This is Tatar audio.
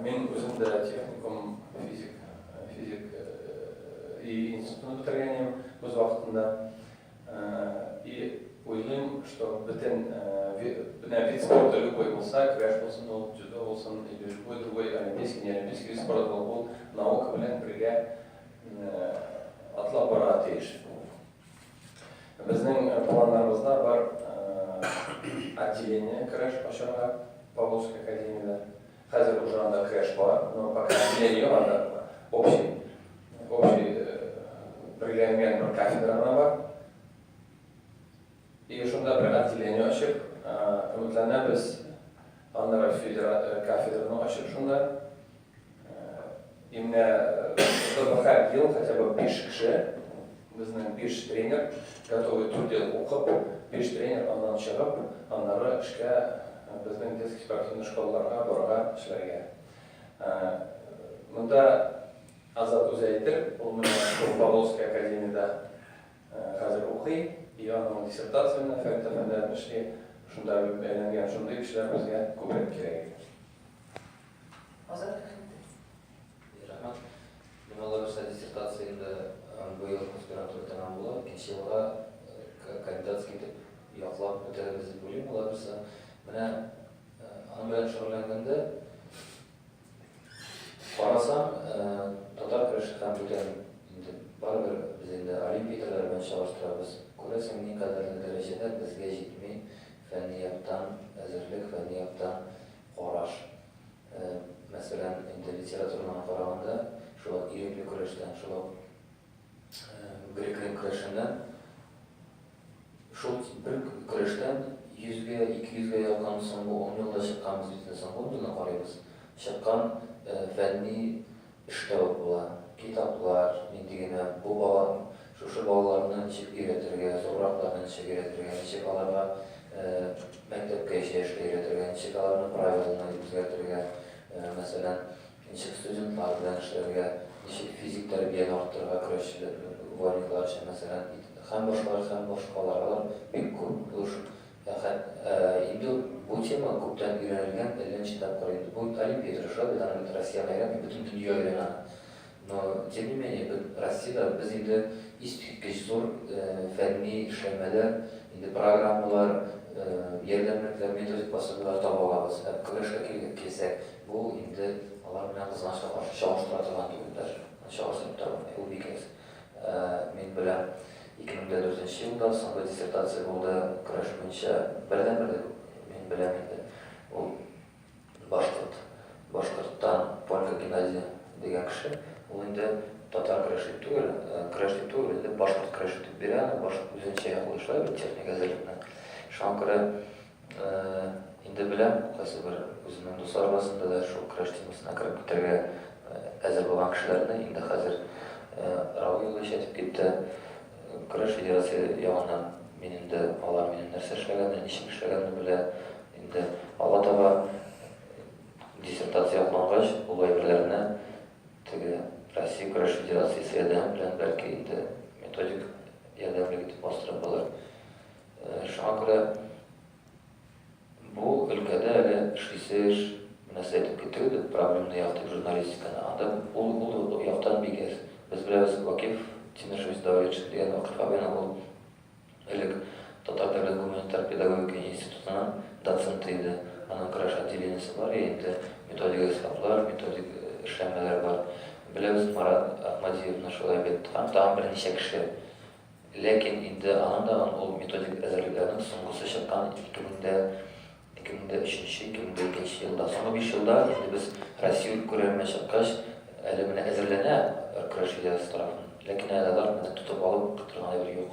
Мин үзем дә техникум физик, физик и институтны бетергән идем үз вакытында. И уйлыйм, что бөтен менә вид спорта любой булса, көрәш булсын ул, дзюдо булсын, или любой другой олимпийский, не олимпийский вид спорта ул, ул наука белән бергә атлап барырга тиеш. Безнең планнарыбызда бар отделение көрәш ачарга Павловская академиядә. Хәзер уже анда көрәш бар, но пока отделение юк анда, общий, общий берләнгән бер кафедра гына бар. И шунда бер отделение ачып, өметләнәбез, аннары кафедраны ачып шунда. И менә чтобы һәр ел хотя бы 5 кеше, безнең 5 тренер, готовый 4 ел укып, 5 тренер аннан чыгып, аннары эшкә безнең детский спортивный школаларга барырга эшләргә. Монда Азат үзе әйтер, ул менә шул Павловская академиядә хәзер укый, и аның диссертация менә Фәрит әфәнде эшли, шунда бәйләнгән шундый кешеләр безгә күбрәк кирәк иде. Азат Фәхретдин. Рәхмәт. Мин алла бирсә диссертация инде быел аспирантура тәмам була, икенче елга кандидатский итеп яклап бетерербез дип уйлыйм, алла бирсә. Менә аның белән шөгыльләнгәндә карасам, татар көрәше һәм бүтән инде барыбер без инде олимпия төрләре белән чагыштырабыз. Күрәсең, никадәрле дәрәҗәдә безгә җитми фәнни яктан әзерлек, фәнни яктан караш. Мәсәлән, инде литератураны караганда, шул ук ирекле көрәштән, шул ук грек-рим көрәшеннән, шул бер көрәштән йөзгә, 200гә якын соңгы ун елда чыккан, без бит инде соңгы ун елны карыйбыз, чыккан фәнни Эш табып була. Китаплар, нинди генә, бу бала, шушы балаларны ничек өйрәтергә, зурракларны ничек өйрәтергә, ничек аларга мәктәпкәчә эшкә өйрәтергә, ничек аларны правиланы үзгәртергә, мәсәлән, ничек студентлар белән эшләргә, ничек физик тәрбияне арттырырга көрәшчеләр, вольниклар өчен, мәсәлән, һәм башкалар, һәм башкалар. Алар бик күп. Инде бу тема күптән өйрәнелгән, әллә ничә тапкыр инде. Бу Олимпия тырыша бит, аны бит Россия гына өйрәнми, бөтен дөнья өйрәнә аны. Но, тем не менее, без Россиядә без инде искиткеч зур фәнни эшләнмәләр, инде программалар, ярдәмлекләр, методик пособиеләр таба алабыз. Ә көрәшкә килсәк, бу инде алар белән кызганычка каршы чагыштыра торган түгел даже. Чагыштырып та булмый, ул бик әз. Мин беләм, 2004 нче елда соңгы диссертация булды көрәш буенча, бердәнбер дип мин беләм инде, ул башкорт, Башкорттан Полька Геннадий дигән кеше, ул инде татар көрәше дип түгел, көрәш дип түгел, инде башкорт көрәше дип бирә аны, баш үзенчә яклый шулай бит техник әзерлекне. Шуңа күрә Инде беләм, кайсы бер үземнең дуслар арасында да шул көрәш темасына кереп китәргә әзер булган кешеләрне инде хәзер Равил Ильич әйтеп китте. Көрәш федерация ягыннан мин инде алар минем нәрсә эшләгәнне, ничек эшләгәнне белә. Инде алга таба диссертация яклангач, ул әйберләрне теге Россия көрәш федерациясе ярдәме белән бәлки инде методик ярдәмлек итеп бастырып булыр. Шуңа күрә бу өлкәдә әле эшлисе эш, менә сез әйтеп киттегез бит, проблемный як дип журналистиканы, анда ул ул яктан бик әз. Без беләбез, Вакиф Тимершевич Давлетшин дигән Вакыйф абыйны, ул элек Татар дәүләт гуманитар педагогика институтының доценты иде. Аның көрәш отделениесе бар, и инде методик әсбаплар, методик эшләнмәләр бар. Беләбез Марат Ахмадиевны шулай бит, һәм тагын берничә кеше. Ләкин инде аның тагын ул методик әзерлекләрнең соңгысы чыккан 2003, 2002 елда. Соңгы биш елда инде без Россия күләменә чыккач, әле менә әзерләнә көрәш федерациясе тарафыннан. Ләкин әле алар менә тотып алып укый торган әйбер юк.